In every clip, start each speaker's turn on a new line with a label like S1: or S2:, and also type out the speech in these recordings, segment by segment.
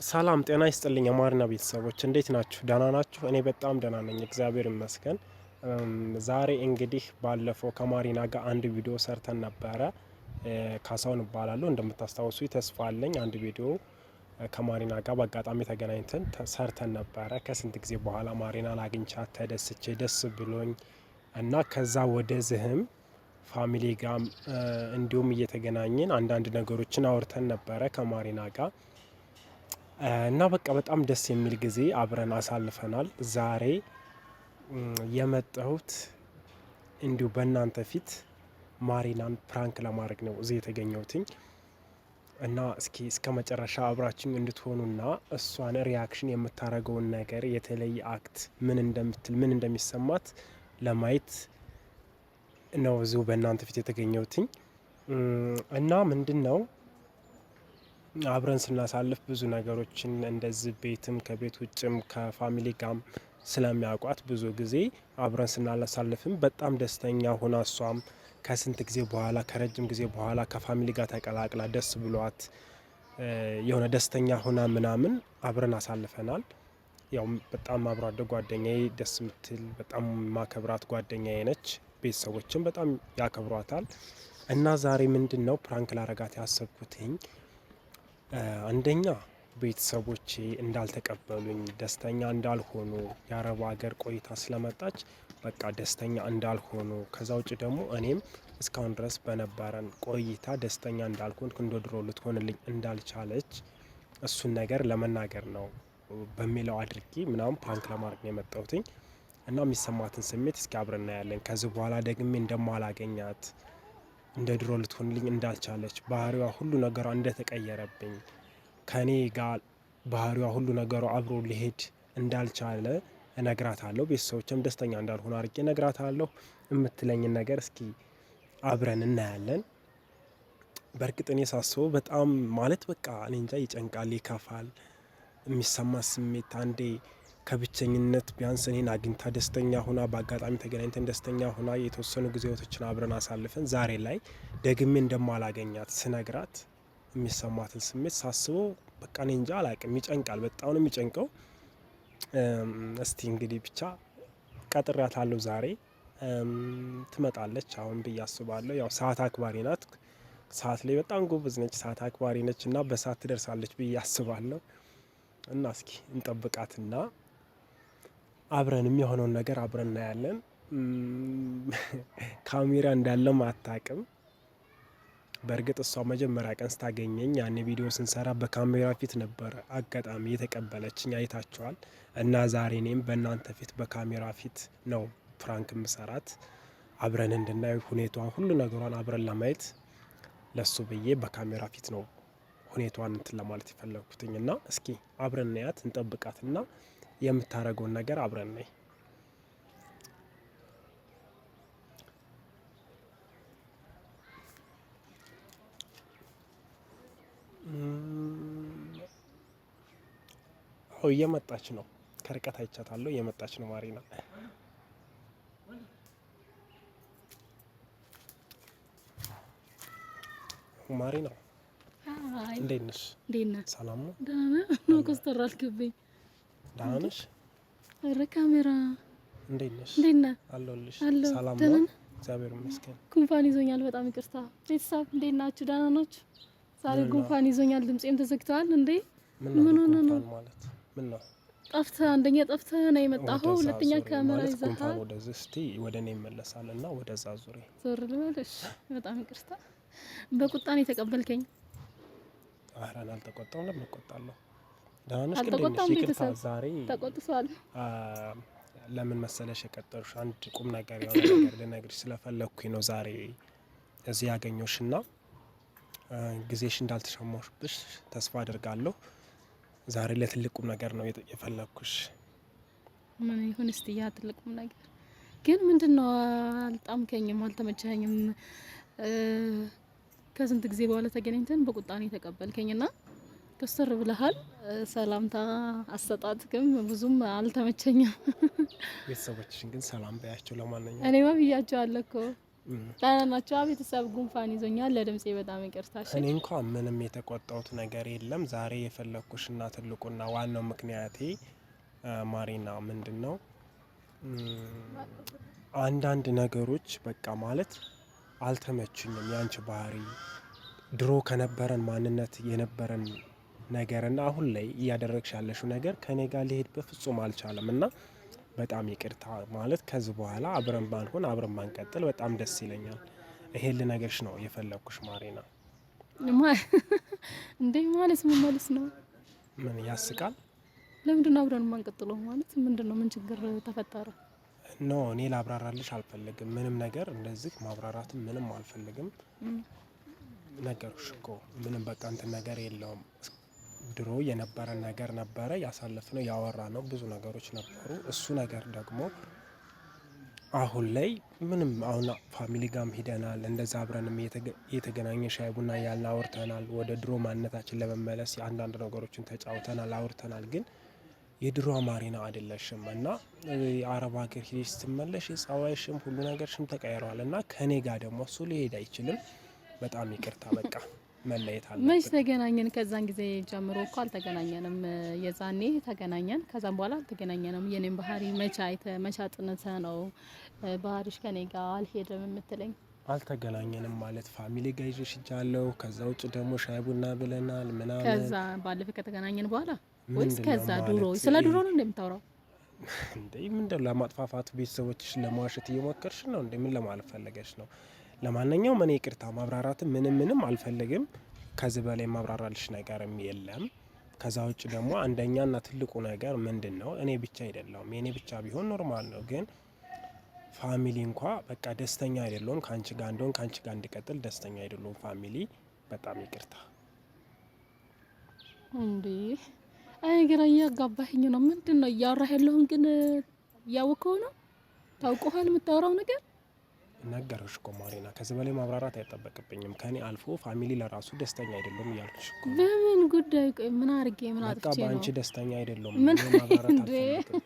S1: ሰላም ጤና ይስጥልኝ የማሪና ቤተሰቦች እንዴት ናችሁ? ደህና ናችሁ? እኔ በጣም ደህና ነኝ፣ እግዚአብሔር ይመስገን። ዛሬ እንግዲህ ባለፈው ከማሪና ጋር አንድ ቪዲዮ ሰርተን ነበረ። ካሳሁን እባላለሁ እንደምታስታውሱ ተስፋ አለኝ። አንድ ቪዲዮ ከማሪና ጋር በአጋጣሚ ተገናኝተን ሰርተን ነበረ። ከስንት ጊዜ በኋላ ማሪናን አግኝቻት ተደስቼ ደስ ብሎኝ እና ከዛ ወደዚህም family ጋር እንዲሁም እየተገናኘን አንዳንድ ነገሮችን አውርተን ነበረ ከማሪና ጋር እና በቃ በጣም ደስ የሚል ጊዜ አብረን አሳልፈናል። ዛሬ የመጣሁት እንዲሁ በእናንተ ፊት ማሪናን prank ለማድረግ ነው እዚህ የተገኘሁትኝ እና እስኪ እስከ መጨረሻ አብራችን እንድትሆኑና እሷን reaction የምታደርገውን ነገር የተለየ act ምን እንደምትል ምን እንደሚሰማት ለማየት ነው እዚሁ በእናንተ ፊት የተገኘሁትኝ እና ምንድን ነው አብረን ስናሳልፍ ብዙ ነገሮችን እንደዚህ ቤትም ከቤት ውጭም ከ family ጋም ስለሚያውቋት ብዙ ጊዜ አብረን ስናሳልፍም በጣም ደስተኛ ሆና እሷም ከስንት ጊዜ በኋላ ከረጅም ጊዜ በኋላ ከ family ጋር ተቀላቅላ ደስ ብሏት የሆነ ደስተኛ ሆና ምናምን አብረን አሳልፈናል። ያው በጣም አብሮ አደግ ጓደኛዬ ደስ የምትል በጣም ማከብራት ጓደኛዬ ነች። ቤተሰቦችም በጣም ያከብሯታል። እና ዛሬ ምንድን ነው prank ላረጋት ያሰብኩትኝ አንደኛ ቤተሰቦቼ እንዳልተቀበሉኝ ደስተኛ እንዳልሆኑ የአረብ ሀገር ቆይታ ስለመጣች በቃ ደስተኛ እንዳልሆኑ ከዛ ውጭ ደግሞ እኔም እስካሁን ድረስ በነበረን ቆይታ ደስተኛ እንዳልሆንኩ እንደ ድሮ ልትሆንልኝ እንዳልቻለች እሱን ነገር ለመናገር ነው በሚለው አድርጌ ምናምን prank ለማድረግ ነው የመጣሁትኝ። እና የሚሰማትን ስሜት እስኪ አብረን እናያለን። ከዚህ በኋላ ደግሜ እንደማላገኛት እንደ ድሮ ልትሆንልኝ እንዳልቻለች ባህሪዋ ሁሉ ነገሯ እንደተቀየረብኝ ከኔ ጋር ባህሪዋ ሁሉ ነገሯ አብሮ ሊሄድ እንዳልቻለ እነግራታለሁ። ቤተሰቦችም ደስተኛ እንዳልሆኑ አድርጌ እነግራታለሁ። የምትለኝን ነገር እስኪ አብረን እናያለን። በእርግጥ እኔ ሳስበው በጣም ማለት በቃ እኔ እንጃ ይጨንቃል፣ ይከፋል። የሚሰማ ስሜት አንዴ ከብቸኝነት ቢያንስ እኔን አግኝታ ደስተኛ ሁና በአጋጣሚ ተገናኝተን ደስተኛ ሁና የተወሰኑ ጊዜዎቶችን አብረን አሳልፈን ዛሬ ላይ ደግሜ እንደማላገኛት ስነግራት የሚሰማትን ስሜት ሳስበው በቃ እኔ እንጃ አላቅም፣ ይጨንቃል። በጣም ነው የሚጨንቀው። እስቲ እንግዲህ ብቻ ቀጥሬያታለሁ ዛሬ ትመጣለች አሁን ብዬ አስባለሁ። ያው ሰዓት አክባሪ ናት። ሰዓት ላይ በጣም ጎበዝ ነች። ሰዓት አክባሪ ነች እና በሰዓት ትደርሳለች ብዬ አስባለሁ። እና እስኪ እንጠብቃትና አብረን የሚሆነውን ነገር አብረን እናያለን። ካሜራ እንዳለም አታቅም። በእርግጥ እሷ መጀመሪያ ቀን ስታገኘኝ ያኔ ቪዲዮ ስንሰራ በካሜራ ፊት ነበረ አጋጣሚ የተቀበለችኝ፣ አይታችኋል። እና ዛሬ እኔም በእናንተ ፊት በካሜራ ፊት ነው prank ምሰራት፣ አብረን እንድናይ ሁኔታዋን ሁሉ ነገሯን አብረን ለማየት ለሱ ብዬ በካሜራ ፊት ነው ሁኔታዋን እንትን ለማለት የፈለግኩትኝ። እና እስኪ አብረን እናያት እንጠብቃትና የምታደርገውን ነገር አብረን ነይ። አዎ እየመጣች ነው። ከርቀት አይቻታለሁ። እየመጣች ነው ማሪና። ማሪና እንዴት ነሽ? ሰላም ነው?
S2: ደህና ነህ? ኮስተር አልክብኝ።
S1: ደህና ነሽ?
S2: ኧረ ካሜራ
S1: እንዴት ነሽ?
S2: እንዴት ነህ?
S1: አለሁልሽ። ሰላም ነው? እግዚአብሔር ይመስገን።
S2: ጉንፋን ይዞኛል፣ በጣም ይቅርታ። ቤተሰብ እንዴት ናችሁ? ደህና ናችሁ? ዛሬ ጉንፋን ይዞኛል፣ ድምጼም ተዘግተዋል። እንዴ
S1: ምን ሆነ ነው ማለት ምን ነው?
S2: ጠፍተህ አንደኛ ጠፍተህ ነው የመጣኸው፣ ሁለተኛ ካሜራ ይዘሃል።
S1: ጉንፋን ወደዚህ እስቲ ወደ እኔ ይመለሳል እና ወደዛ ዙሪ።
S2: ዞር ልበል? እሺ፣ በጣም ይቅርታ። በቁጣ ነው የተቀበልከኝ?
S1: ኧረ እኔ አልተቆጣሁም። ለምን እቆጣለሁ? ደህና ነሽ?
S2: አልተቆጣም። ቤተሰብ
S1: ዛሬ
S2: ተቆጥቷል።
S1: ለምን መሰለሽ የቀጠሩሽ አንድ ቁም ነገር የሆነ ነገር ልነግርሽ ስለፈለግኩኝ ነው ዛሬ እዚህ ያገኘሁሽ እና ጊዜሽ እንዳልተሻማሁብሽ ተስፋ አድርጋለሁ። ዛሬ ለትልቅ ቁም ነገር ነው የፈለግኩሽ።
S2: ምን ይሁን እስቲ ያ ትልቅ ቁም ነገር ግን ምንድን ነው? አልጣምከኝም፣ አልተመቸኸኝም። ከስንት ጊዜ በኋላ ተገናኝተን በቁጣ ነው የተቀበልከኝና ኮስተር ብለሃል። ሰላምታ አሰጣጥክም ብዙም አልተመቸኝም።
S1: ቤተሰቦችሽን ግን ሰላም በያቸው። ለማንኛውም
S2: እኔማ ብያቸው አለ እኮ ደህና ናቸው ቤተሰብ? ጉንፋን ይዞኛል። ለድምጼ በጣም ይቅርታ።
S1: እኔ እንኳ ምንም የተቆጣሁት ነገር የለም። ዛሬ የፈለግኩሽና ትልቁና ዋናው ምክንያቴ ማሪና ምንድን ነው አንዳንድ ነገሮች በቃ ማለት አልተመቹኝም። ያንቺ ባህሪ ድሮ ከነበረን ማንነት የነበረን ነገርና አሁን ላይ እያደረግሽ ያለሽው ነገር ከኔ ጋር ሊሄድ በፍጹም አልቻለም እና በጣም ይቅርታ ማለት ከዚህ በኋላ አብረን ባንሆን አብረን ባንቀጥል በጣም ደስ ይለኛል። ይሄን ልነግርሽ ነው የፈለግኩሽ ማሪና።
S2: እንዴ ማለት ምን ማለት ነው?
S1: ምን ያስቃል?
S2: ለምንድን ነው አብረን ማንቀጥለው? ማለት ምንድን ነው? ምን ችግር ተፈጠረ?
S1: No እኔ ላብራራልሽ አልፈልግም። ምንም ነገር እንደዚህ ማብራራትም ምንም አልፈልግም። ነገርኩሽ እኮ ምንም በቃ እንትን ነገር የለውም። ድሮ የነበረ ነገር ነበረ፣ ያሳለፍነው ያወራነው ብዙ ነገሮች ነበሩ። እሱ ነገር ደግሞ አሁን ላይ ምንም አሁን family ጋም ሂደናል፣ እንደዛ አብረንም እየተገናኘ ሻይ ቡና እያልን አውርተናል። ወደ ድሮ ማንነታችን ለመመለስ አንዳንድ ነገሮችን ተጫውተናል፣ አውርተናል። ግን የድሮ ማሪና አይደለሽም እና የአረብ ሀገር ሂደሽ ስትመለሽ ጸባይሽም ሁሉ ነገርሽም ተቀይረዋል እና ከኔ ጋር ደግሞ እሱ ሊሄድ አይችልም። በጣም ይቅርታ በቃ መለየት አለብን።
S2: መች ተገናኘን? ከዛን ጊዜ ጀምሮ እኮ አልተገናኘንም። የዛኔ ተገናኘን፣ ከዛም በኋላ አልተገናኘንም። የኔም ባህሪ መች አይተህ መች አጥንተህ ነው ባህሪሽ ከኔ ጋር አልሄድም የምትለኝ?
S1: አልተገናኘንም ማለት family ጋር ይዤሽ ሄጃለሁ። ከዛ ውጭ ደግሞ ሻይ ቡና ብለናል ምናምን።
S2: ከዛ ባለፈ ከተገናኘን በኋላ ወይስ ከዛ ድሮ? ስለ ድሮ ነው እንደምታወራው
S1: እንዴ? ምንድነው ለማጥፋፋት ቤተሰቦችሽ ለመዋሸት እየሞከርሽ ነው እንዴ? ምን ለማለት ፈለገሽ ነው? ለማንኛውም እኔ ይቅርታ ማብራራትም ምንም ምንም አልፈልግም። ከዚህ በላይ ማብራራልሽ ነገርም የለም። ከዛ ውጭ ደግሞ አንደኛና ትልቁ ነገር ምንድን ነው፣ እኔ ብቻ አይደለሁም። የእኔ ብቻ ቢሆን normal ነው፣ ግን family እንኳ በቃ ደስተኛ አይደለሁም። ከአንቺ ጋር እንደሆን ከአንቺ ጋር እንድቀጥል ደስተኛ አይደለሁም። Family በጣም ይቅርታ።
S2: እንዴ አይ ግራ እያጋባኸኝ ነው። ምንድን ነው እያወራህ ያለውን ግን እያወቅኸው ነው? ታውቀዋል የምታወራው ነገር
S1: ነገርሽ እኮ ማሪና፣ ከዚህ በላይ ማብራራት አይጠበቅብኝም። ከኔ አልፎ family ለራሱ ደስተኛ አይደለም እያልኩሽ እኮ።
S2: በምን ጉዳይ? ቆይ ምን አርጌ ምን አጥፍቼ ነው?
S1: በአንቺ ደስተኛ አይደለም። ምን ማብራራት አልፈልግም።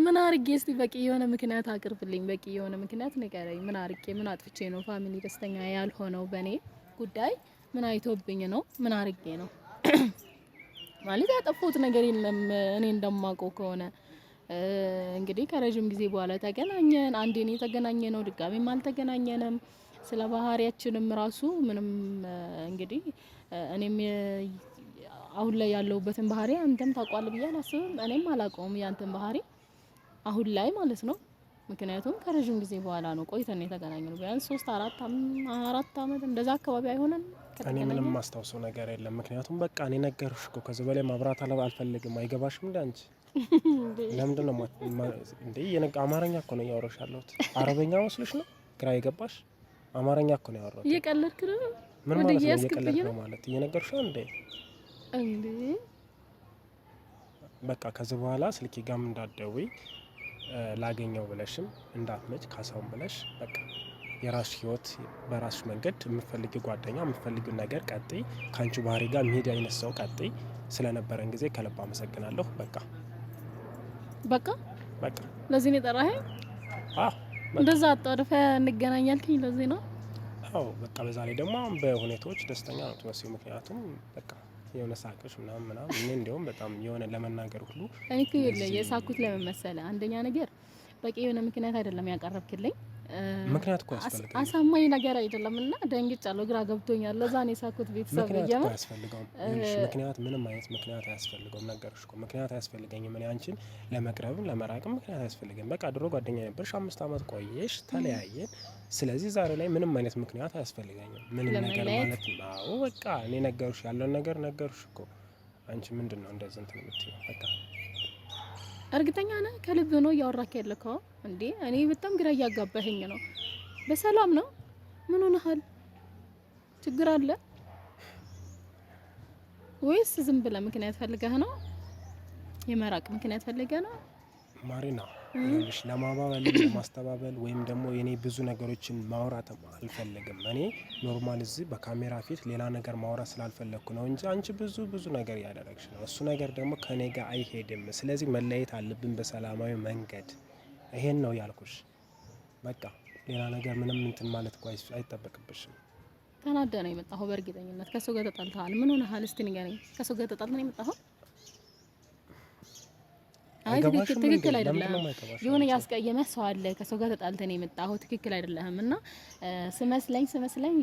S2: ምን አርጌ? እስቲ በቂ የሆነ ምክንያት አቅርብልኝ፣ በቂ የሆነ ምክንያት ንገረኝ። ምን አርጌ ምን አጥፍቼ ነው family ደስተኛ ያልሆነው? በእኔ ጉዳይ ምን አይቶብኝ ነው? ምን አርጌ ነው? ማለት ያጠፋሁት ነገር የለም እኔ እንደማውቀው ከሆነ እንግዲህ ከረዥም ጊዜ በኋላ ተገናኘን። አንዴ ነው የተገናኘነው፣ ድጋሚም አልተገናኘንም። ስለ ባህሪያችንም ራሱ ምንም እንግዲህ እኔም አሁን ላይ ያለሁበትን ባህሪ አንተም ታውቋል ብዬ አላስብም። እኔም አላውቀውም ያንተን ባህሪ አሁን ላይ ማለት ነው። ምክንያቱም ከረዥም ጊዜ በኋላ ነው ቆይተን የተገናኘነው። ቢያንስ 3 4 አመት እንደዛ አካባቢ አይሆንም።
S1: እኔ ምንም ማስታውሰው ነገር የለም። ምክንያቱም በቃ እኔ ነገርኩሽ እኮ ከዚህ በላይ ማብራት አልፈልግም። አይገባሽም እንደ አንቺ ለምንድን ነው እንዴ? አማርኛ እኮ ነው እያወራሁሽ ያለሁት። አረበኛ መስሎሽ ነው ግራ የገባሽ? አማርኛ እኮ ነው ያወራሁት።
S2: እየቀለድክ ነው?
S1: ምን ማለት ነው እየቀለድክ ነው ማለት? እየነገርኩሽ ነው እንዴ?
S2: እንዴ
S1: በቃ ከዚህ በኋላ ስልኬ ጋም እንዳትደውይ ላገኘው ብለሽም እንዳትመጭ ካሳውን ብለሽ በቃ የራስሽ ህይወት በራስሽ መንገድ የምትፈልጊው ጓደኛ የምትፈልጊው ነገር ቀጥይ። ከአንቺ ባህሪ ጋር የሚሄድ አይነት ሰው ቀጥይ። ስለነበረን ጊዜ ከልብ አመሰግናለሁ። በቃ
S2: በቃ
S1: በቃ
S2: ለዚህ ነው የጠራኸኝ?
S1: አዎ
S2: እንደዛ አጣድፈ እንገናኝ ያልከኝ ለዚህ ነው?
S1: አዎ በቃ በዛ ላይ ደግሞ አሁን በሁኔታዎች ደስተኛ ነው ትመስዪው። ምክንያቱም በቃ የሆነ ሳቅሽ ምናምን ምናምን እኔ እንዲያውም በጣም የሆነ ለመናገር ሁሉ
S2: እኔ እኮ የሳኩት ለምን መሰለህ? አንደኛ ነገር በቂ የሆነ ምክንያት አይደለም ያቀረብክልኝ።
S1: ምክንያት እኮ ያስፈልጋል።
S2: አሳማኝ ነገር አይደለም እና ደንግጫለሁ፣ ግራ ገብቶኛል። ለዛ ነው የሳኩት። ቤተሰብ
S1: ምክንያት እኮ አያስፈልገውም። ምክንያት ምንም አይነት ምክንያት አያስፈልገውም። ነገርሽ እኮ ምክንያት አያስፈልገኝም። እኔ አንቺን ለመቅረብም ለመራቅም ምክንያት አያስፈልገኝም። በቃ ድሮ ጓደኛ ነበርሽ፣ 5 አመት ቆየሽ፣ ተለያየን። ስለዚህ ዛሬ ላይ ምንም አይነት ምክንያት አያስፈልገኝም። ምንም ነገር ማለት አዎ፣ በቃ እኔ ነገርሽ፣ ያለውን ነገር ነገርሽ እኮ። አንቺ ምንድን ነው እንደዚህ እንትን የምትይው? በቃ
S2: እርግጠኛ ነህ? ከልብ ነው እያወራክ ያለከው እንዴ? እኔ በጣም ግራ እያጋባኸኝ ነው። በሰላም ነው? ምን ሆነሃል? ችግር አለ ወይስ ዝም ብለህ ምክንያት ፈልገህ ነው? የመራቅ ምክንያት ፈልገህ ነው?
S1: ማሪና ይኸውልሽ፣ ለማባበል ለማስተባበል ወይም ደግሞ የኔ ብዙ ነገሮችን ማውራት አልፈልግም። እኔ normal እዚህ በካሜራ ፊት ሌላ ነገር ማውራት ስላልፈለግኩ ነው እንጂ አንቺ ብዙ ብዙ ነገር እያደረግሽ ነው። እሱ ነገር ደግሞ ከኔ ጋር አይሄድም። ስለዚህ መለየት አለብን በሰላማዊ መንገድ። ይሄን ነው ያልኩሽ። በቃ ሌላ ነገር ምንም እንትን ማለት እኮ አይጠበቅብሽም።
S2: ተናደህ ነው የመጣኸው። በእርግጠኝነት ከሰው ጋር ተጣልተሃል። ምን ሆነሃል? እስቲ ንገረኝ። ከሰው ጋር ተጣልተህ ነው የመጣኸው? አይ ትክክል አይደለም። የሆነ ያስቀየመ ሰው አለ። ከሰው ጋር ተጣልተህ ነው የመጣኸው። ትክክል አይደለህም። እና ስመስለኝ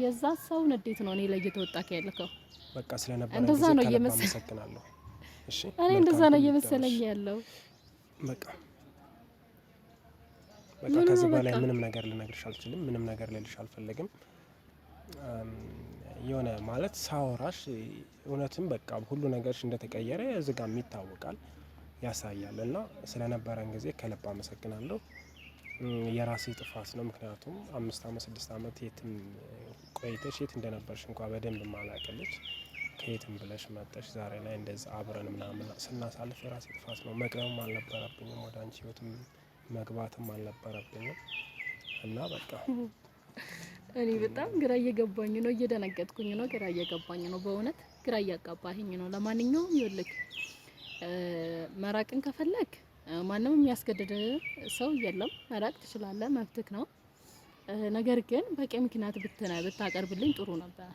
S2: የዛ ሰው ንዴት ነው እኔ ላይ እየተወጣህ ያለከው።
S1: በቃ ስለነበረ እንደዛ ነው እየመሰለኝ። እሺ
S2: እኔ እንደዛ ነው እየመሰለኝ ያለው።
S1: በቃ በቃ ከዚህ በላይ ምንም ነገር ልነግርሽ አልችልም። ምንም ነገር ልልሽ አልፈለግም። የሆነ ማለት ሳወራሽ እውነትም በቃ ሁሉ ነገርሽ እንደተቀየረ እዚህ ጋር ይታወቃል፣ ያሳያል። እና ስለነበረን ጊዜ ከልብ አመሰግናለሁ። የራሴ ጥፋት ነው። ምክንያቱም 5 አመት 6 አመት የትም ቆይተሽ የት እንደነበርሽ እንኳ በደንብ ማላቅልሽ ከየትም ብለሽ መጠሽ ዛሬ ላይ እንደዚ አብረን ምናምን ስናሳልፍ የራሴ ጥፋት ነው። መቅረብም አልነበረብኝም፣ ወደ አንቺ ህይወትም መግባትም አልነበረብኝም እና በቃ
S2: እኔ በጣም ግራ እየገባኝ ነው፣ እየደነገጥኩኝ ነው፣ ግራ እየገባኝ ነው። በእውነት ግራ እያጋባህኝ ነው። ለማንኛውም ይኸውልህ መራቅን ከፈለግ ማንም የሚያስገድድ ሰው የለም። መራቅ ትችላለህ፣ መብትክ ነው። ነገር ግን በቂ ምክንያት ብታቀርብልኝ ጥሩ ነበር።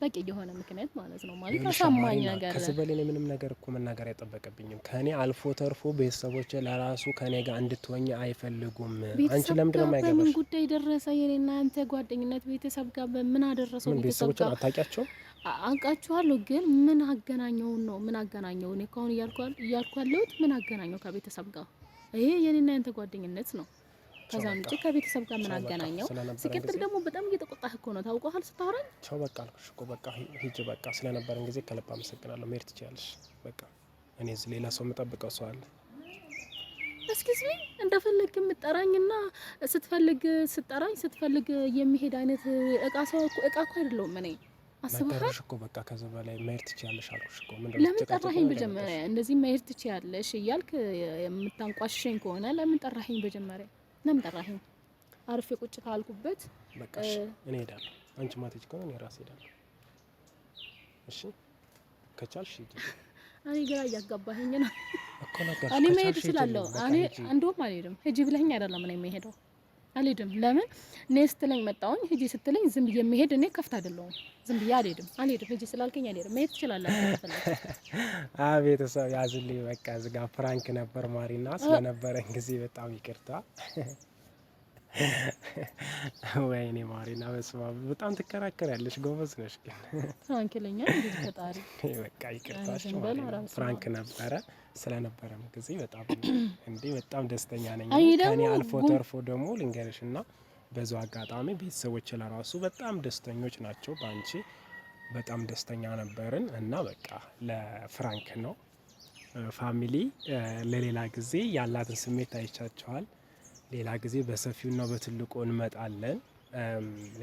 S2: በቂ የሆነ ምክንያት ማለት ነው። ማለት አሳማኝ ነገር።
S1: ከዚህ በላይ ምንም ነገር እኮ መናገር አይጠበቅብኝም። ከኔ አልፎ ተርፎ ቤተሰቦች ለራሱ ከኔ ጋር እንድትሆኝ አይፈልጉም። አንቺ ለምንድን ነው የማይገባሽ?
S2: በምን ጉዳይ ደረሰ የኔና አንተ ጓደኝነት? ቤተሰብ ጋር በምን አደረሰው?
S1: ቤተሰብ ጋር አታውቂያቸውም?
S2: አውቃችኋለሁ፣ ግን ምን አገናኘው ነው? ምን አገናኘው? እኔ እኮ አሁን እያልኩ ያለሁት ምን አገናኘው ከቤተሰብ ጋር? ይሄ የኔና ያንተ ጓደኝነት ነው። ከዛም ውጭ ከቤተሰብ ጋር ምን አገናኘው? ሲቀጥል ደግሞ በጣም እየተቆጣህ እኮ ነው ታውቀሃል፣ ስታወራኝ።
S1: ቻው በቃ አልኩሽ እኮ በቃ ሂጅ በቃ። ስለነበረን ጊዜ ከልብ አመሰግናለሁ። መሄድ ትችያለሽ በቃ። እኔ እዚህ ሌላ ሰው የምጠብቀው ሰው አለ።
S2: Excuse me፣ እንደፈለግ የምጠራኝና ስትፈልግ ስጠራኝ ስትፈልግ የሚሄድ አይነት እቃ ሰው እቃ እኮ አይደለሁም እኔ።
S1: አስበሃል እኮ በቃ ከዚህ በላይ መሄድ ትችያለሽ አልኩሽ እኮ።
S2: ለምን ጠራኸኝ? መጀመሪያ እንደዚህ መሄድ ትችያለሽ እያልክ የምታንቋሽሸኝ ከሆነ ለምን ጠራኸኝ? መጀመሪያ ለምን ጠራኸኝ? አርፌ ቁጭ ካልኩበት
S1: በቃ እሺ፣ እኔ እሄዳለሁ። አንቺ ማትሄጂ ከሆነ እኔ ራሴ እሄዳለሁ። እሺ ከቻልሽ ሂጂ።
S2: እኔ ግራ እያጋባኸኝ ነው እኔ መሄድ እችላለሁ። እኔ እንደውም አልሄድም። ሂጂ ብለኸኝ አይደለም እኔ የምሄደው፣ አልሄድም። ለምን እኔ ስትለኝ መጣሁኝ። ሂጂ ስትለኝ ዝም ብዬ የምሄድ እኔ ከፍት አይደለሁም። ዝም ብዬ አልሄድም፣ አልሄድም። ሂጂ ስላልከኝ አልሄድም። መሄድ ትችላለህ።
S1: ቤተሰብ ያዝልኝ። በቃ እዚህ ጋር prank ነበር ማሪና፣ ስለነበረን ጊዜ በጣም ይቅርታ። ወይኔ ማሪና በስመ አብ በጣም ትከራከሪያለሽ፣ ጎበዝ ነሽ ግን
S2: prank ይለኛል እንዴ ፈጣሪ።
S1: በቃ ይቅርታሽ፣ prank ነበረ። ስለነበረም ጊዜ በጣም እንዴ በጣም ደስተኛ ነኝ። ከኔ አልፎ ተርፎ ደግሞ ልንገርሽ እና በዛው አጋጣሚ ቤተሰቦች ለራሱ በጣም ደስተኞች ናቸው በአንቺ፣ በጣም ደስተኛ ነበርን እና በቃ ለ prank ነው family። ለሌላ ጊዜ ያላትን ስሜት አይቻቸዋል። ሌላ ጊዜ በሰፊውና በትልቁ እንመጣለን።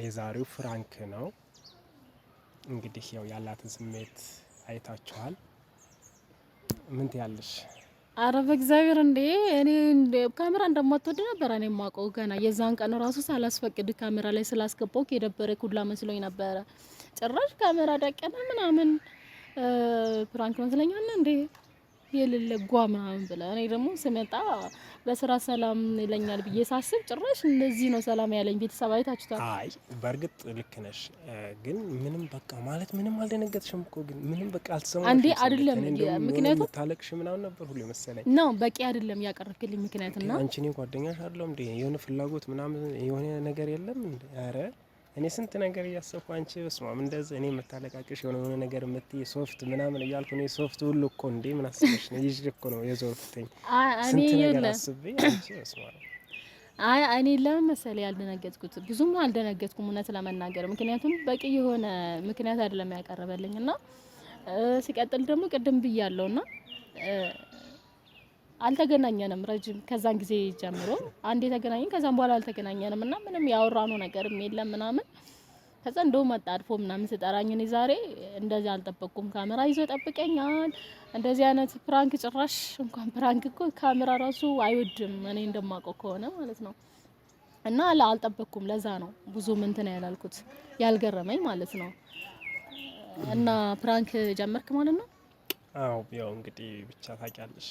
S1: የዛሬው prank ነው። እንግዲህ ያው ያላትን ስሜት አይታችኋል። ምን ትያለሽ?
S2: አረ በእግዚአብሔር እንዴ! እኔ ካሜራ እንደማትወድ ነበር እኔ የማውቀው። ገና የዛን ቀን ራሱ ሳላስፈቅድ ካሜራ ላይ ስላስገባው የደበረ ሁላ መስሎኝ ነበረ። ጭራሽ ካሜራ ደቀነ ምናምን prank መስለኛል እንዴ የሌለ ጓ ምናምን ብለ እኔ ደግሞ ስመጣ በስራ ሰላም ይለኛል ብዬ ሳስብ ጭራሽ እንደዚህ ነው ሰላም ያለኝ። ቤተሰብ አይታችሁታል።
S1: አይ በእርግጥ ልክ ነሽ፣ ግን ምንም በቃ ማለት ምንም አልደነገጥሽም እኮ ግን ምንም በቃ አልተሰማሽም
S2: እንዴ? አይደለም ምክንያቱም
S1: ታለቅሽ ምናምን ነበር ሁሉ መሰለኝ
S2: ነው በቂ አይደለም ያቀረብክልኝ ምክንያት እና
S1: አንቺ እኔ ጓደኛሽ አይደለም እንዴ? የሆነ ፍላጎት ምናምን የሆነ ነገር የለም እንዴ? አረ እኔ ስንት ነገር እያሰብኩ አንቺ በስመ አብ እንደዚህ እኔ የምታለቃቅሽ የሆነ የሆነ ነገር የምትይ ሶፍት ምናምን እያልኩ እኔ ሶፍት ሁሉ እኮ እንዴ ምን አስበሽ ነው ይዤ እኮ ነው የዞርኩትኝ። ስንት ነገር አስቤ አንቺ በስመ አብ።
S2: አይ እኔ ለምን መሰለኝ ያልደነገጥኩት፣ ብዙም አልደነገጥኩም እውነት ለመናገር ምክንያቱም በቂ የሆነ ምክንያት አይደለም ያቀረበልኝ እና ሲቀጥል ደግሞ ቅድም ብያለሁና አልተገናኘንም ረጅም ከዛን ጊዜ ጀምሮ አንድ የተገናኘን ከዛን በኋላ አልተገናኘንም እና ምንም ያወራነው ነገርም የለም ምናምን። ከዛ እንደውም አጣድፎ ምናምን ስጠራኝ እኔ ዛሬ እንደዚህ አልጠበቅኩም። ካሜራ ይዞ ጠብቀኛል። እንደዚህ አይነት prank ጭራሽ እንኳን prank እኮ ካሜራ ራሱ አይወድም እኔ እንደማውቀው ከሆነ ማለት ነው። እና አልጠበቅኩም። ለዛ ነው ብዙ እንትን ያላልኩት ያልገረመኝ ማለት ነው። እና prank ጀመርክ ማለት ነው?
S1: አዎ ያው እንግዲህ ብቻ ታውቂያለሽ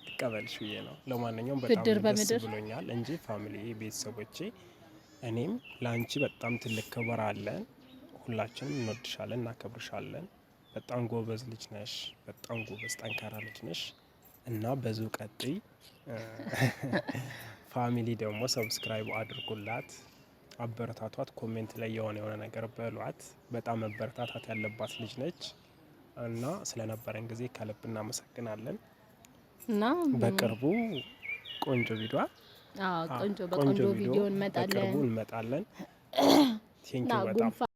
S1: ልቀበልሽ ብዬ ነው። ለማንኛውም በጣም ደስ ብሎኛል እንጂ family ቤተሰቦቼ፣ እኔም ለአንቺ በጣም ትልቅ ክብር አለን። ሁላችንም እንወድሻለን፣ እናከብርሻለን። በጣም ጎበዝ ልጅ ነሽ። በጣም ጎበዝ ጠንካራ ልጅ ነሽ እና በዚሁ ቀጥይ። Family ደግሞ subscribe አድርጉላት፣ አበረታቷት። Comment ላይ የሆነ የሆነ ነገር በሏት። በጣም መበረታታት ያለባት ልጅ ነች እና ስለነበረን ጊዜ ከልብ እናመሰግናለን።
S2: እና
S1: በቅርቡ ቆንጆ ቪዲዮ
S2: ቆንጆ በቆንጆ ቪዲዮ እንመጣለን።
S1: በቅርቡ እንመጣለን። Thank you በጣም።